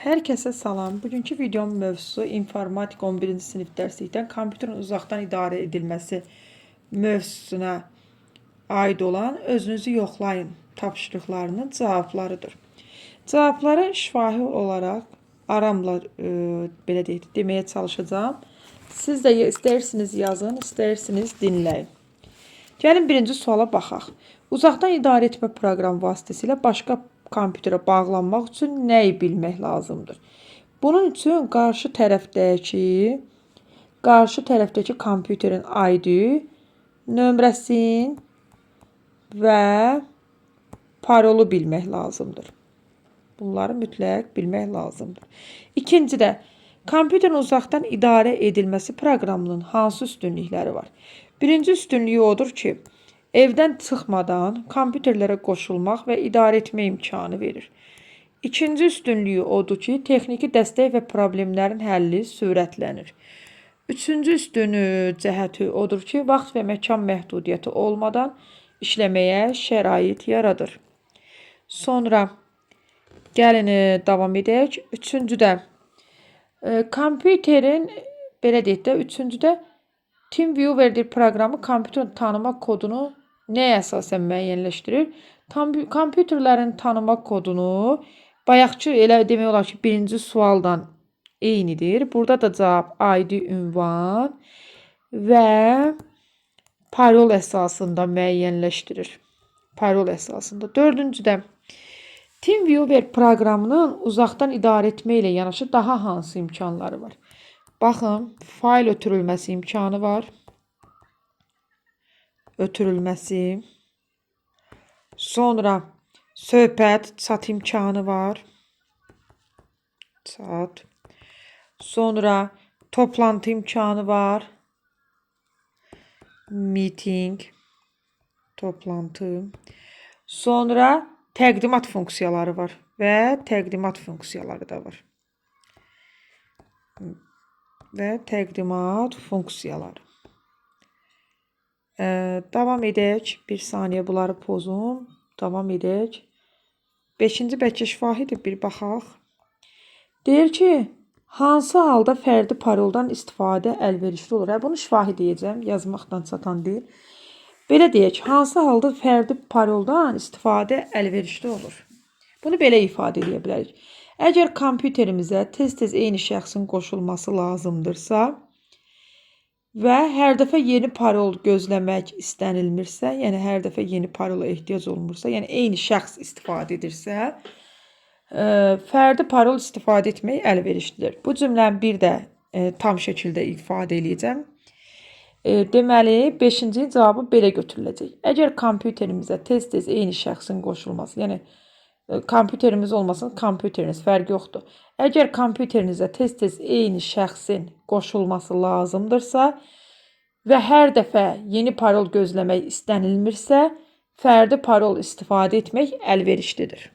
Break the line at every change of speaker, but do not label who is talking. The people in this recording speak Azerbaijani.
Hər kəsə salam. Bugünkü videomun mövzusu informatika 11-ci sinif dərslikdən kompüterin uzaqdan idarə edilməsi mövzusuna aid olan özünüzü yoxlayın tapşırıqlarının cavablarıdır. Cavabları şifahi olaraq aramla belə deyək, deməyə çalışacağam. Siz də istəyirsiniz yazın, istəyirsiniz dinləyin. Gəlin birinci suala baxaq. Uzaqdan idarə etmə proqramı vasitəsilə başqa kompüterə bağlanmaq üçün nəyi bilmək lazımdır? Bunun üçün qarşı tərəfdəki kompüterin ID nömrəsini və parolu bilmək lazımdır. Bunları mütləq bilmək lazımdır. İkincidə, kompüterin uzaqdan idarə edilməsi proqramının hansı üstünlükləri var? Birinci üstünlüyü odur ki, evdən çıxmadan kompüterlərə qoşulmaq və idarə etmə imkanı verir. İkinci üstünlüyü odur ki, texniki dəstək və problemlərin həlli sürətlənir. Üçüncü üstünü cəhəti odur ki, vaxt və məkan məhdudiyyəti olmadan işləməyə şərait yaradır. Sonra gəlin davam edək. Üçüncüdə kompüterin, belə deyək də, üçüncüdə TeamViewer proqramı kompüterin tanıma kodunu nəyə əsasən müəyyənləşdirir? Kompüterlərin tanıma kodunu bayaqçı elə demək olar ki, birinci sualdan eynidir. Burada da cavab ID, ünvan və parol əsasında müəyyənləşdirir. Parol əsasında. Dördüncüdə, TeamViewer proqramının uzaqdan idarə etmə ilə yanaşı daha hansı imkanları var? Baxın, fayl ötürülməsi imkanı var. Ötürülməsi. Sonra söhbət, chat imkanı var. Chat. Sonra toplantı imkanı var. Meeting. Toplantı. Sonra təqdimat funksiyaları var və təqdimat funksiyaları da var. Və təqdimat funksiyaları. Davam edək. Bir saniyə, bunları pozum. Davam edək. Beşinci bəlkə şifahidir. Bir baxaq. Deyir ki, hansı halda fərdi paroldan istifadə əlverişli olur? Hə, bunu şifahi deyəcəm. Yazmaqdan çatan deyil. Belə deyək, hansı halda fərdi paroldan istifadə əlverişli olur? Bunu belə ifadə edə bilərik. Əgər kompüterimizə tez-tez eyni şəxsin qoşulması lazımdırsa və hər dəfə yeni parol gözləmək istənilmirsə, yəni hər dəfə yeni parola ehtiyac olunmursa, yəni eyni şəxs istifadə edirsə, fərdi parol istifadə etmək əlverişlidir. Bu cümləni bir də tam şəkildə ifadə eləyəcəm. Deməli, 5-ci cavabı belə götürüləcək. Əgər kompüterimizə tez-tez eyni şəxsin qoşulması, yəni kompüterimiz olmasın, kompüteriniz, fərqi yoxdur. Əgər kompüterinizə tez-tez eyni şəxsin qoşulması lazımdırsa və hər dəfə yeni parol gözləmək istənilmirsə, fərdi parol istifadə etmək əlverişlidir.